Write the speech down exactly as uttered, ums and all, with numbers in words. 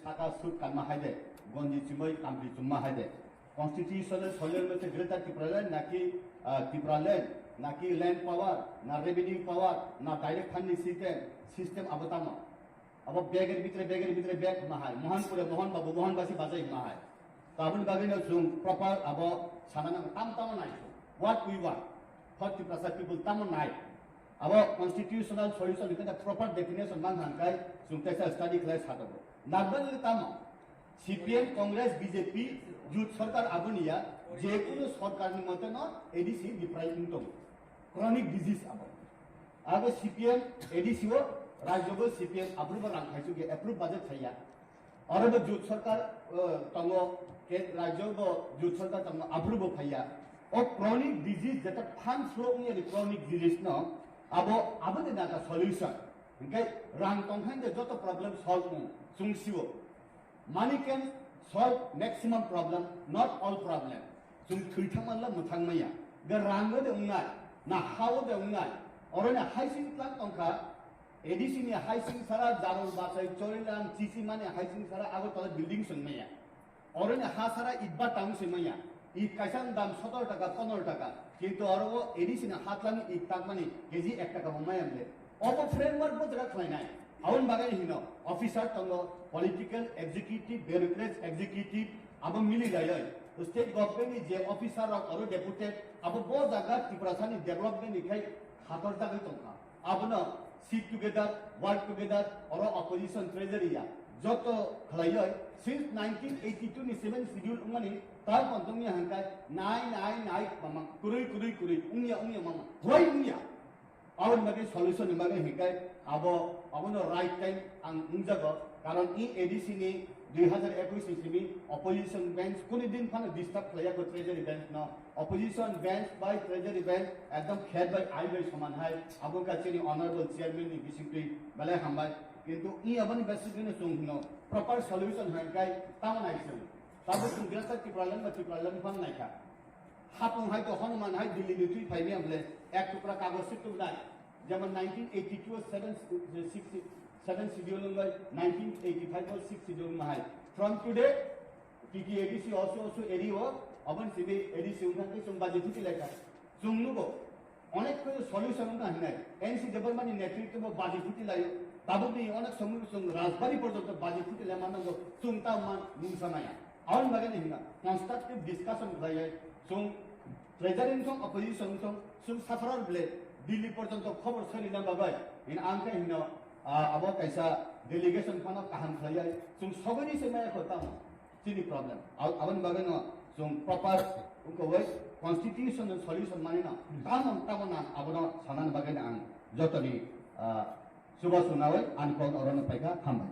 Saka sut kanma hai de, gonji chumui kampli chumma hai de. Constitutional soilor mase Greater Tipraland naki, ah, Tipraland, naki land power, na revenue power, na direct funding system, system abo tamo. Abo bag er bitre, bag er bitre bag ma hai. Mohan pure, Mohan Babu, Mohan Basi bajai ma hai. To aboni bagwi no chwng proper abo sana nang tam tamo nai. What we want for Tiprasa people tamo nai. Abo constitutional solution ni kata proper definition mang hangkai chwng kaisa study khlai sa tongo. Narbani tamo C P M, Congress, B J P, jut sarkar aboni ya, je kuno sarkar ni mote no A D C ni prai wng tongo. Chronic disease abo. Abo C P M, A D C o, rajyo bo C P M approve rang khai sugi approve budget thaiya. Oro bo jut sarkar, eh, tongo, ke rajyo bo jut sarkar tongo, approve bo phaiya. O chronic disease jeta phan sro wngya ni chronic disease no, abo, abo de naka solution. Hingke rang tongkhan de joto problem solve mo, chwng sio. Money can solve maximum problem, not all problem. Chwng thwi thangmanla mwthang maya. Ga rango de wngnai, na hao de wngnai. Oro ni haising tlang tongkha, A D C ni haising sara Jarul Bachai Chorilam Chichi mani haising sara Agartala building song maya. Oro ni ha sara itba tang se maya. It kaisa dam sotor taka, pondro taka. Kintu oro o A D C ni ha tlang it tak mani K G ek taka bo maya mle. Obo framework bo jora khlainai. Aboni bagwi hino officer tongo, political executive, bureaucrats executive, abo mili jayoi. State government ni je officer rok oro deputed, abo bo jaga Tiprasa ni development ni khai hator jagwi tongkha. Abono sit together, work together, oro opposition treasury ya. Joto khlaioi, since nineteen eighty-two ni seven schedule wngmani, tar kontong ni hangkai, nai, nai, nai, mama, kurui, kurui, kurui, wngya, wngya, mama, why wngya? Aboni bagwi solution ni bagwi hingkai abo, abono right time ang wngjago, karon i A D C ni dui hazar ekush ni simi opposition bench kuni din phano disturb khlaiya ko treasury bench no, opposition bench bai treasury bench ekdom khet bai ai bai soman hai, abo ka chini honorable chairman ni bisingtwi belai hambai, kintu i aboni bisingtwi no chwng hino proper solution hingkai tamo nai chwng, tabuk chwng Greater Tipraland ba Tipraland phano naikha. Hapung hai to Hanuman hai Delhi ni twi phai maya bole ek tukra kagoj se tubnai. Jemon nineteen eighty-two o seven, six, seven schedule wngbai, nineteen eighty-five o six schedule wngma hai. From today, T T A D C osu osu area o, aboni simi A D C wngkha khe chwng baji phuti laikha. Chwng nugo, onek khe solution wngkha hinai. N C Debbarma ni netritwo bo baji phuti laio. Tabukni onek somoi chwng Rajbari porjonto baji phuti lai mannango, chwng ta man mungsa maya. Aboni bagwi ni hwnna constructive discussion khlaiwi chwng treasury wng thung, opposition wng thung, chwng saphar bele Delhi porjonto khobor sari na bagwi hwnna ang khe hwnno, ah, abo kaisa delegation phano kaham khlaiwi chwng sogwi se maya kho tamo chini problem. Ab-, aboni bagwi no chwng proper wngkha constitutional solution mani no tamo tamo na abono sanani bagwi no ang jotoni, ah, chubachu nawi ani kok orono paikha, hambai.